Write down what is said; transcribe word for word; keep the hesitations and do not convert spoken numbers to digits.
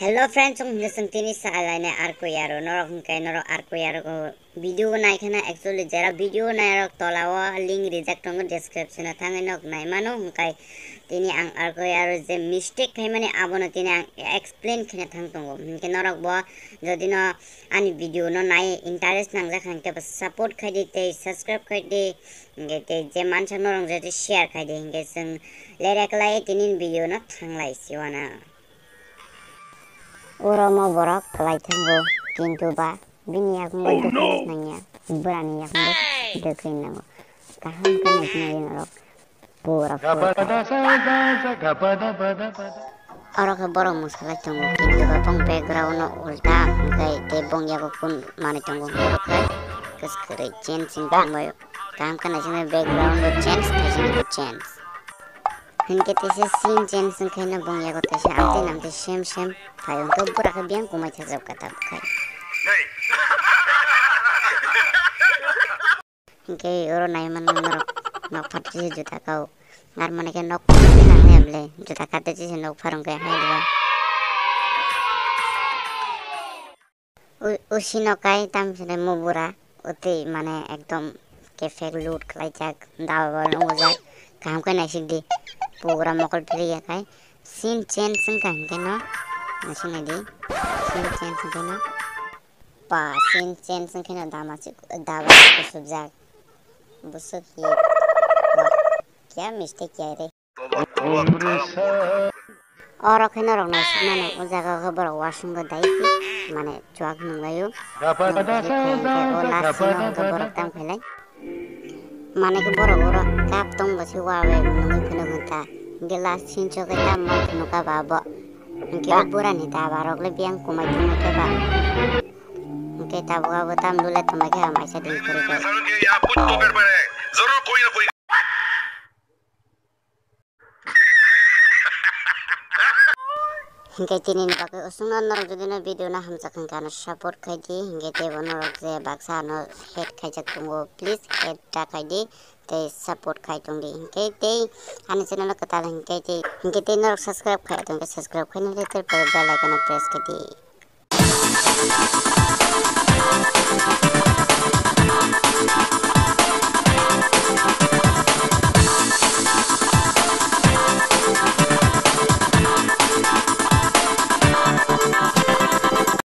Hello friends, chwng hwnkhe chwng tini sa lainai Arku Yaru. Norok hwnkhe norok Arku Yaru go video bo nai khana, actually jera video nai rok tola o link rijak tongo, description o thangwi nok nai mano. Hwnkhe tini ang Arku Yaru je mistake khaimani abono tini ang explain khaina thang tongo. Hwnkhe norok bo jodi no ani video no nai interest nangjak hwnkhe bo support khaidi tei subscribe khaidi, hwnkhe tei je mansak norok jodi share khaidi, hwnkhe chwng lere kwlai tini video no thanglai siwana. Oromo borok kwlai thango, kintu ba bini yakung bai dukhu nangya, bwrani yakung bai dukhu nango. Kaham khe naisingwi norok pura pura. Oro khe borok mwsalai tongo, kintu ba bong background no ulta hwnkhe tei bong yago kun manwi tongo, hwnkhe kwskwrwi change wng tongbaio. Kaham khe naisingwi background bo change, naisingwi bo change. Hinkhe teisa scene change wngkhe no bong yago teisa amtwi namtwi same same phaio, hwnkhe bura khe biyang kumai thajak kha tabuk khai. Hinkhe oro nai mano norok nok phatri se juta kau. Ar mane khe nok phatri nang le juta kate se nok pharung khe hai diba. U-, usino kai tamsile mubura, utwi mane ekdom kefek loot khlaijak, daba bo nukjak, kaham khe naisik di, pura mokol philiya kai, scene change wngkha hinkhe no, naisik naidi, scene change wngkhe no, pa, scene change wngkhe no dama si, daba si kusubjak, busuk hi, wah, kya mistake kiya re. Oro khe norok naisik mano, o jaga o khe borok wasung bo dai mane chuak nung laio. O last scene o hwnkhe borok tamo khailai. Mane khe borok oro cup tong bo se wa bai nungwi phunuk hwn ta. Hwnkhe last scene o khe tamo phunuk kha ba bo. Hwnkhe o burani daba rok le biyang kumai tongma khe ba. Hwnkhe tabuk abo tam lula tongma khe ba maisa din kwrwi khe. Hinkhe tini ni bagwi usungno norok jodi no video no hamjak hinkhe ano support khai di, hinkhe teibo norok je baksa ano hate khaijak tongo, please hate da khai di, tei support khai tong di. Hinkhe tei ani channel o kwtal hinkhe tei, hinkhe tei norok subscribe khai tong khe subscribe khai nai le tei bell icon o press khai di.